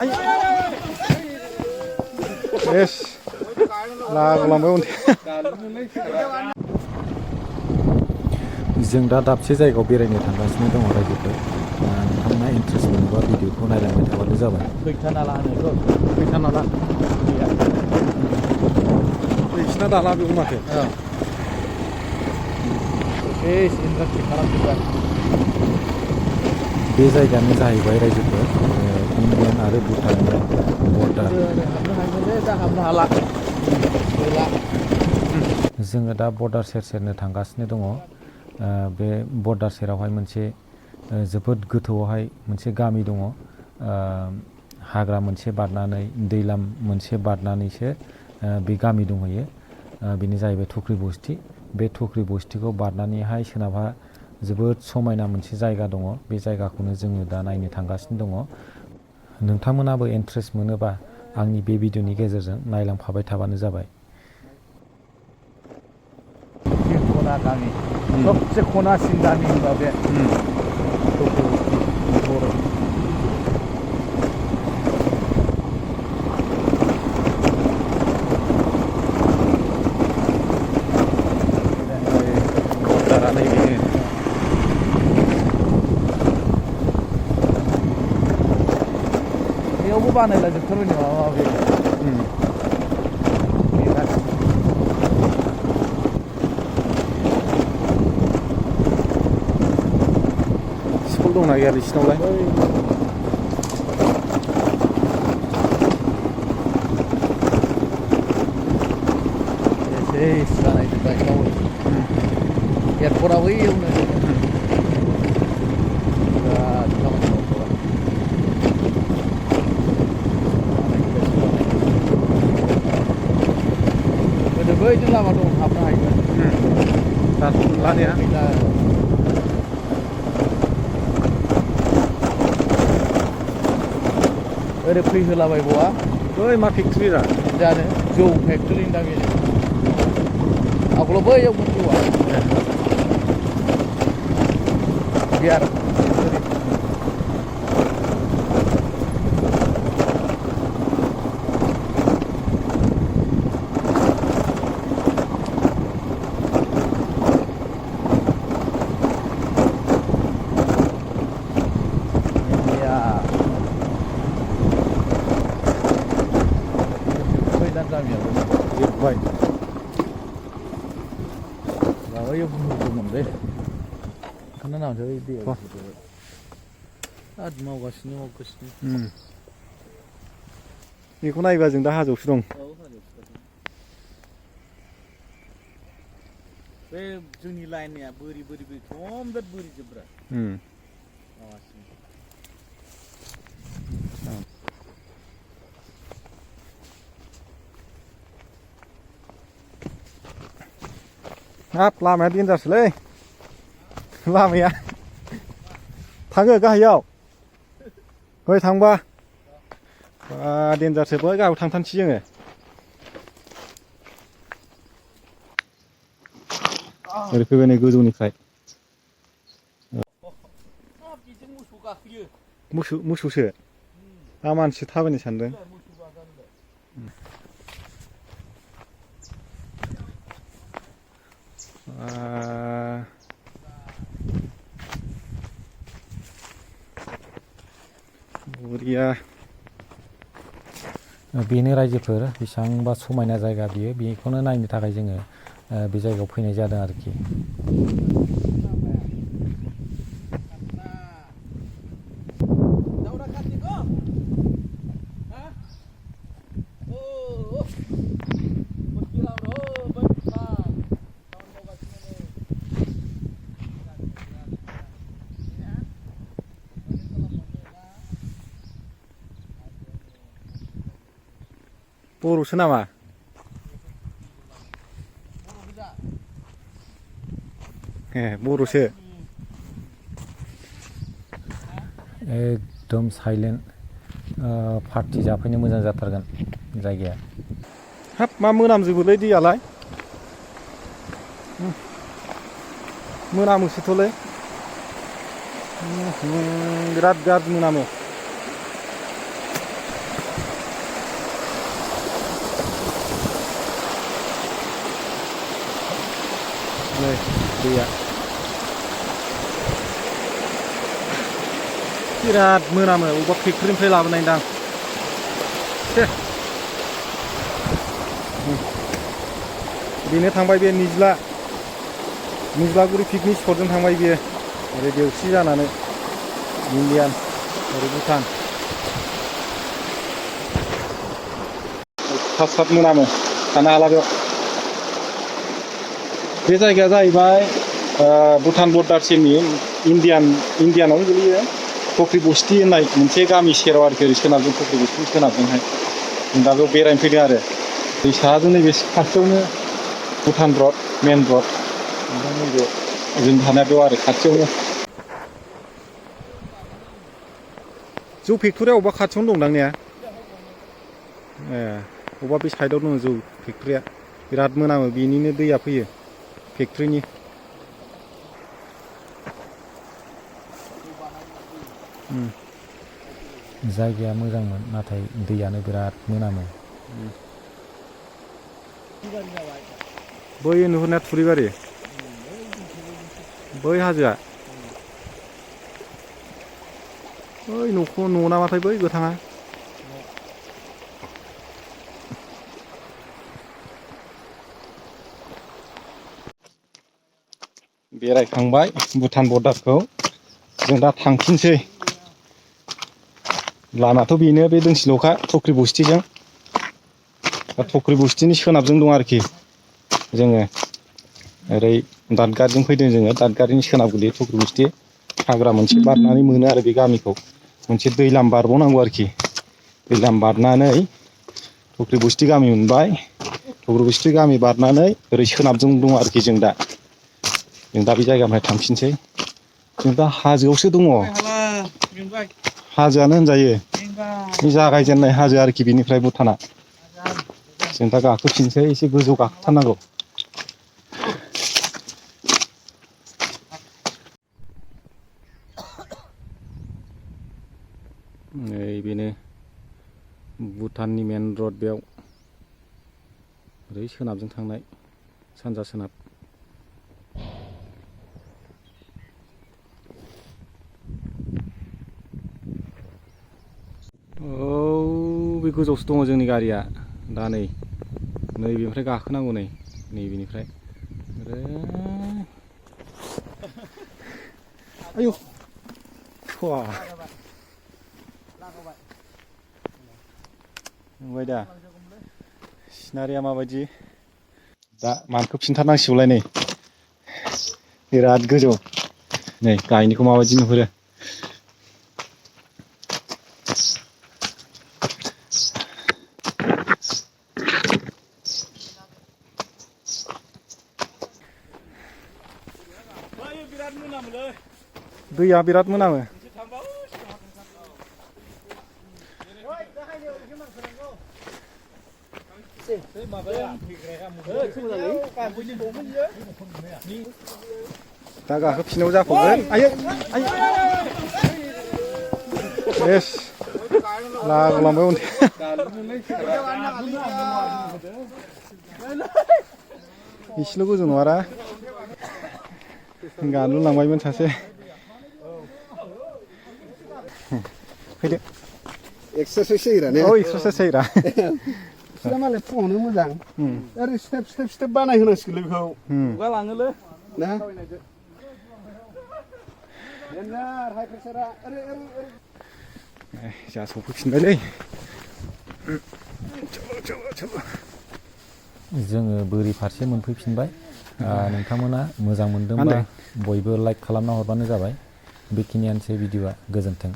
Yes. लांबाय जों दा दाबसे जायगायाव बेरायनो थांगासिनो दङ रायजोफोर नोंथांमोना इन्ट्रेस्ट मोनोबा भिडिअखौ नायलांबाय थाबानो जाबाय खैथा नाला होनो खैथा नाला नोंसिना दाला बेयाव माथो बे जायगायानो जाहैबाय रायजोफोर इण्डियान आरो भुटान बर्डार जोङो दा बर्डार सेर सेरनो थांगासिनो दङ बे बर्डार सेरावहाय मोनसे जोबोद गोथौआवहाय मोनसे गामि दङ हाग्रा मोनसे बारनानै दैलाम मोनसे बारनानैसो बे गामि दंहैयो बेनो जाहैबाय थुख्रि बस्ति बे थुख्रि बस्तिखौ बारनानैहाय सोनाबहा जोबोद समायना मोनसे जायगा दङ बे जायगाखौनो जोङो दा नायनो थांगासिनो दङ नोंथांमोनाबो इन्ट्रेस्ट मोनोबा आंनि बे भिडिअनि गेजेरजों नायलांफाबाय थाबानो जाबाय खना गामि सबसे खनासिन गामि होनबा बे बेयावबो बानायला जोबथारबाय नामा माबे स्कुल दंना गैया नोंसिनावलाय बानायजोब्बाय टाउन एयारपर्टआ बैयावनो बिराद खामानि मावबाय गोदो बैजों लामा दं हाबनो हायोमोन दाथ' लानाया ओरै फैहोलाबायबावा बै मा फेक्ट'रिरा जानो जौ फेक्ट'रि होनदां बेनो आगोलाव बैयावमोन जौआ बियार जोब्बाय ओइ बुंहरदोंमोनलै बेखौनो नामसै दैया आरो मावगासिनो बेखौ नायबा जों दा हाजोआवसो दं बे जोंनि लाइननिया बोरि बोरि बोरि खम बिराद बोरि जोब्रा हाब लामाया देन्जारसोलै लामाया थाङो गाहायाव बै थांबा देन्जारसो बै गाहायाव थांथारनोसै जोङो ओरै फैबाय नै गोजौनिफ्राय मोसौसो आं मानसि थाबायनो सानदों बरिया बेनो रायजोफोर बेसेबांबा समायना जायगा बियो बेखौनो नायनो थाखाय जोङो बे जायगायाव फैनाय जादों आरोखि बर'सो नामा बर'सो एकदम साइलेन्ट पार्टि जाफैनो मोजां जाथारगोन जायगाया हाब मा मोनामजोबोलै दैयालाय मोनामोसोथ'लै बिराद गाज्रि मोनामो नै दैया बिराद मोनामो अबेबा फेक्टरिनिफ्राय लाबोनाय दां बेनो थांबाय बे निज्लागुरि पिकनिक स्पटजों थांबाय बियो ओरै देवसि जानानै इण्डियान ओरै भुटान सात मोनामो थानो हाला बेयाव बे जायगाया जाहैबाय भुटान बर्डारसिमनि इण्डियानावनो गोलैयो फख्रि बस्ति होननाय मोनसे गामि सेराव आरोखि ओरै सोनाबजों फख्रि बस्ति सोनाबजोंहाय जों दा बेयाव बेरायनो फैदों आरो दै साहाजों नैबे खाथियावनो भुटान रड मेन रड ओमफ्राय नैबे जों थानाया बेयाव आरो खाथियावनो जौ फेक्टरिया अबेबा खाथियावनो दं दांनाया ए अबेबा बे साइडआव दङ जौ फेक्टरिया बिराद मोनामो बेनिनो दैया फैयो फेक्टरिनि जायगाया मोजांमोन नाथाय दैयानो बिराद मोनामो बै नुहुरनाया थुरिबारि बै हाजोआ बै न'खौ न' नामाथाय बै गोथाङा बेरायखांबाय भुटान बर्डारखौ जों दा थांफिनसै लामाथ' बेनो बे दोंसेल'खा फख्रि बस्तिजों दा फख्रि बस्तिनि सोनाबजों दं आरोखि जोङो ओरै दादगारिजों फैदों जोङो दादगारिनि सोनाब गोलैयो फख्रि बस्ति हाग्रा मोनसे बारनानै मोनो आरो बे गामिखौ मोनसे दैलाम बारबावनांगौ आरोखि दैलाम बारनानै फख्रि बस्ति गामि मोनबाय फख्रि बस्ति गामि बारनानै ओरै सोनाबजों दं आरोखि जों दा बे जायगानिफ्राय थांफिनसै जों दा हाजोआवसो दङ हाजोआनो होनजायो बे जागायजेननाय हाजो आरोखि बेनिफ्राय भुटाना जों दा गाखोफिनसै एसे गोजौ गाखोथारनांगौ नै बेनो भुटाननि मेन रड बेयाव ओरै सोनाबजों थांनाय सानजा सोनाब बे गोजौआवसो दङ जोंनि गारिया दा नैबेनिफ्राय गाखोनांगौ नैबेनिफ्राय आयौ नुबाय दा सिनारिया माबायदि दा मानखोफिनथारनांसिगौलाय नै बिराद गोजौ नै गाहायनिखौ माबायदि नुहुरो दैया बिराद मोनामो दा गाखोफिननायाव जाफबगोन आयै एस लांबाय एसेल' गोजौ नङारा गानलु लांबायमोन सासे फैदो एक्सारसाइज जायोरा ने औ एक्सारसाइज जायोरा बिसोरा मालाय फुङावनो मोजां ओरै स्टेप बानायहोनांसिगोनलै बेखौ खुगा लाङोलै ना देन्जार हाइ प्रेसारा ओरै जा सफैफिनबायलै जोङो बोरि फारसे मोनफैफिनबाय नोंथांमोना मोजां मोनदोंबा बयबो लाइक खालामना हरबानो जाबाय बेखिनियानोसै भिडिअ'आ गोजोन्थों